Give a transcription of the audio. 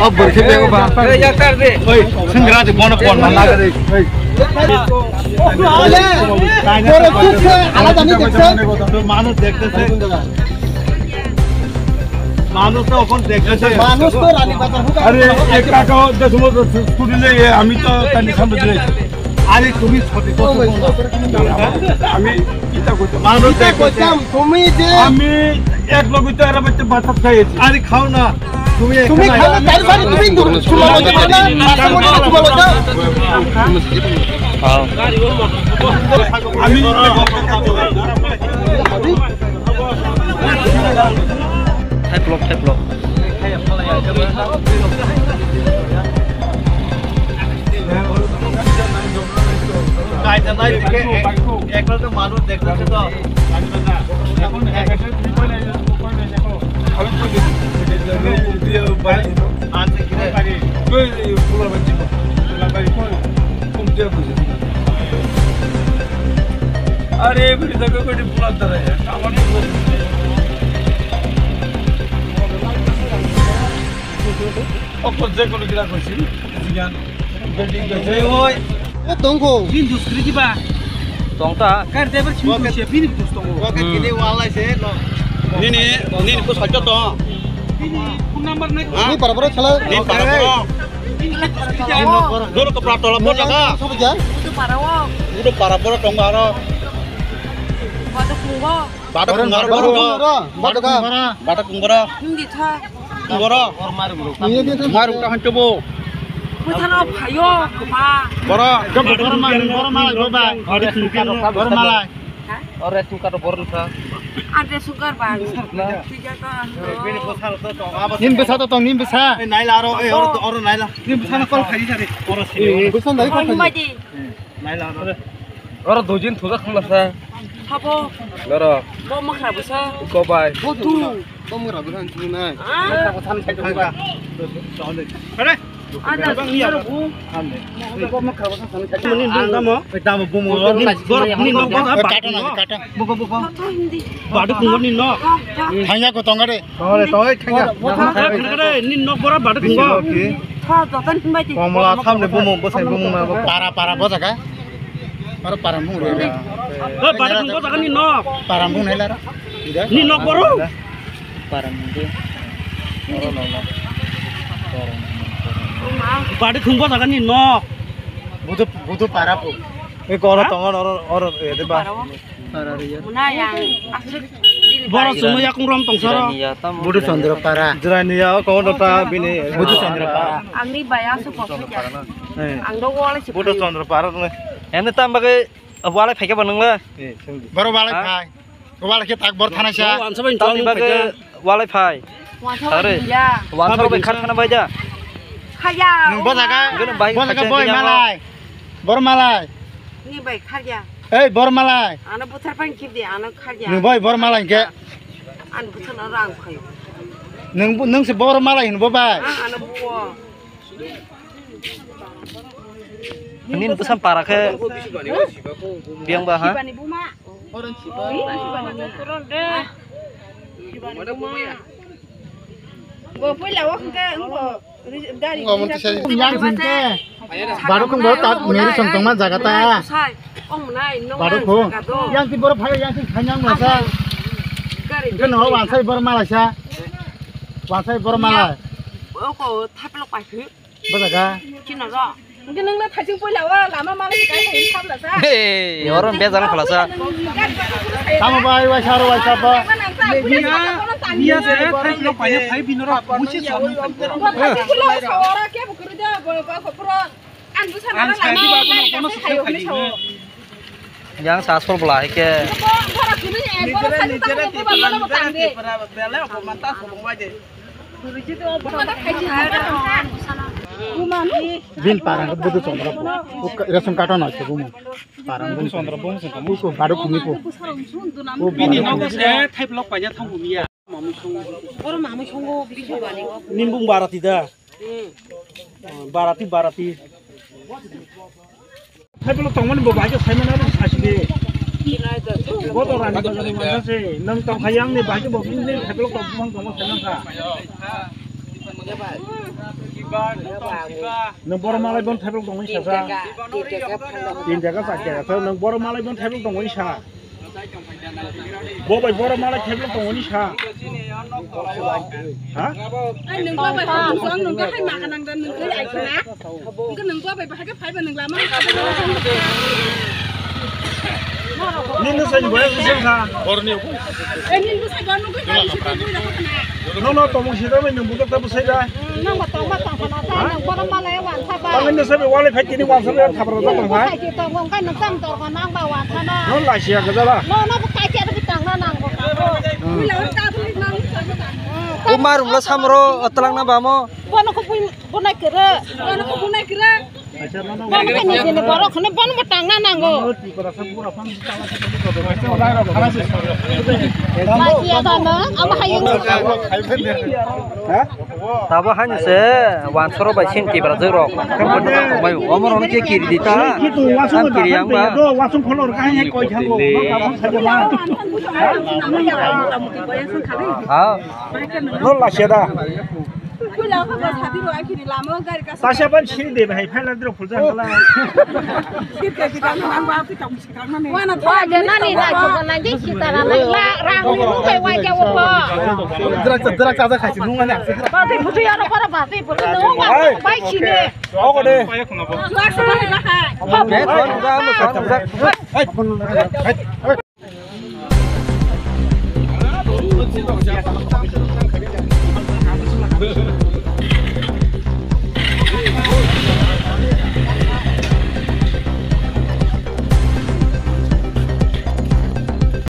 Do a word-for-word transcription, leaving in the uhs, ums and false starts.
O borsi bego ba. Oi, senggra de bono kon na lagre. Oi. আলাদা নেই দেখছেন? মানুষ দেখতেছে। মানুষ তো এখন দেখতেছে। মানুষ তো রানী বাজার হুকা আরে, একটা তো দেশ মতো ছুটি নেই, আমি তো তার সামনে দিয়েছি। আরে, তুমি সঠিক কথা বলো না। আমি চিন্তা করছি। মানুষ চিন্তা দেখতেছে। করতাম, তুমি যে আমি এক লোকই তো এরা বাচ্চা বাচ্চা খাইয়েছি। আরে, খাও না। তুমি তুমি এখানে খাও না, আছো। তার মানে তুমি দূর, তোমার মধ্যে খাও না, মাথার মধ্যে তোমার মধ্যে। আমি Thai vlog, Thai vlog. একবার তো মানুষ দেখতেছে তো। এখন আরে, ভিডিও দেখো, কোটি পুরান তারা, আমার তো অকল যে কোনো কিনা করছি, জিগান, বিল্ডিং করছে, ওই। এ, tongkho. Bini dus kwrwi diba? Tongta. Gari driver simi dus ya, bini dus tongo. Oke, hmm. Kini walai se, no. Nini, nini ko sajja to. Bini phone number nai. Ha? Ni para para chala. Ni para para. Bini dus kwrwi diba? Dolo ko pra tola po jaga. Sobo ja? Udo para wo. Udo para pora tongo aro. Bado kungo. Bado kungo aro. Bado kungo aro. Bado kungo aro. Hindi tha. Boro. Marung ta hancho bo. Bwthano phaio, kwma. Boro. Boro malai, boro malai, boro malai. Ha? Ore tu ka boro ta. Ante sugar bang. Tija to ano. Nin bwsa to tong, nin bwsa. Ei, naila aro, ei, oro, oro naila. Nin bwsa na call khai jare. Oro sini. Bwsa dai call khai. Naila aro. Oro dojin thuda khumlasa. Habo. Loro. Bo makhra bwsa. Ko bai. Bo tu. Bo makhra bwsa ang chini nai. Ah. Hare. Ada. Bo makhra bwsa ang chini nai. Ni damo. Damo bo mo. Ni bor ni no bor ba. Kata na kata. Bo bo bo. Badu kungo ni no. Thangya ko tongare. Tongare toi thangya. Ni no bor badu kungo. Tha jotan himbai di. Komla samne bo mo bo sai bo mo na. Para para bo jaga. Aro param bung re. Oi, bari khungbo jaga ni nok. Param bung nai lara. Ni nok boro. Param bung de. Bari khungbo jaga ni nok. Budu budu para po. E koro tongon oro oro e de ba. Para re ya. Muna yang asik. Boro sumo yakung rom tong soro. Budu Chandra para. Jirani ya ko ta bini. Budu Chandra para. Ang ni baya su ko. Ang do wala si. Budu Chandra para. Ene tam bagai walai phai khe ba nang le? Boro walai phai. Walai khe tak bor thana sa. Tamni bagwi walai phai. Are. Wansa bai khar khana bai ja. Khaya. Nung bo jaga. Bo jaga boy malai. Bor malai. Ni bai khar ya. Ei bor malai. Ano buthar pan khip de ano khar ya. Nung boy bor malai ke. An buthar na rang khayo. Nung nung se bor malai hin bo bai. Ano bo. Nini bwsam para khe biyang ba ha? Sibani buma. Sibani buma. Bo puila o hwnkhe wngkho. Wngkho omo tisa. Yang sing khe. Barok wngkho ta meri song tongma jaga ta. Barok wngkho. Yang ti borok phai yang sing thanyang masa. Hwnkhe no wansai borok malaisa. Wansai borok malai. Oko thapilok paikhe. Bwsaka? Chino ro. Hwnkhe nwngno thaising puila o lama mala se kai hai sabla sa. Hey, oro bejal khala sa. Tamo bai, waisa ro, waisa ba. Niya, niya se thaising paina phai bino ro busi sa. Thaising puila o sa ora ke bukuri de bo ko puro. An busa na lama mala se kai hai sa. Yang sasol bela hai ke. Bin parang budu chondro. Ration card no se bumu. Parang budu chondro bumu se. Ko badu khumi ko. Bini nogo se thaiplok paja thangbu miya. Nimbung barati da. Barati, barati. Thaiplok tongmani bo bahai khe saimano sasi de. Bo to rani bazar ni mangsa se. Nang tong khayang ni bahai khe bo bini thaiplok tong bumang tongma saimang kha. Nang boro malai bon thaiplok tongmani sasa. Tin jaga, char jaga. Nang boro malai bon thaiplok tongmani sa. Bo bai boro malai thaiplok tongmani sa. Ha? Ai, nung ba bai ha, nung ba hai ma ka nang dan nung kai ai khana. Nung ba bai ba ha ka phai ba nung lama. Nini sai ni boya kusen kha. Orni. Eh, nini sai ba nung kai ba si ta bui da ha khana. No, no, tomong si ta bai nung buka ta busai da. Nang ba tong ba tong khana ta, nang boro malai wan sa ba. Tang ni sai bai walai phai tini wan sa bai thapra da tong ha. Sai ti tong kai nang tang tor khana ba wan khana. No la sia ga da la. No, no, bu kai ti da bi tang na nang bo. Bo marum la samro atlang na ba mo. Bono ko bui, bonai kere. Bono ko bonai kere. Bono ko ni jene borok khone bono bo tangna nango. Lasi ya dano, ama hayung. Tabo haino se wansoro bai sin tibra jero. Mai omor on ke kiri dita. An kiri yang ba. Wasung kholo ka hai koi thango. Ha. No la seda. Tasa ban sini de bahai phaila dro phulja kala. Wa je nani na ko na je sitara la rang ni mu bai wa ja wo ko. Drak drak kaja khai si nung ani. Ba te mutu ya ro para ba te putu no wa bai sini. Ogo de. Ba ba. Hai.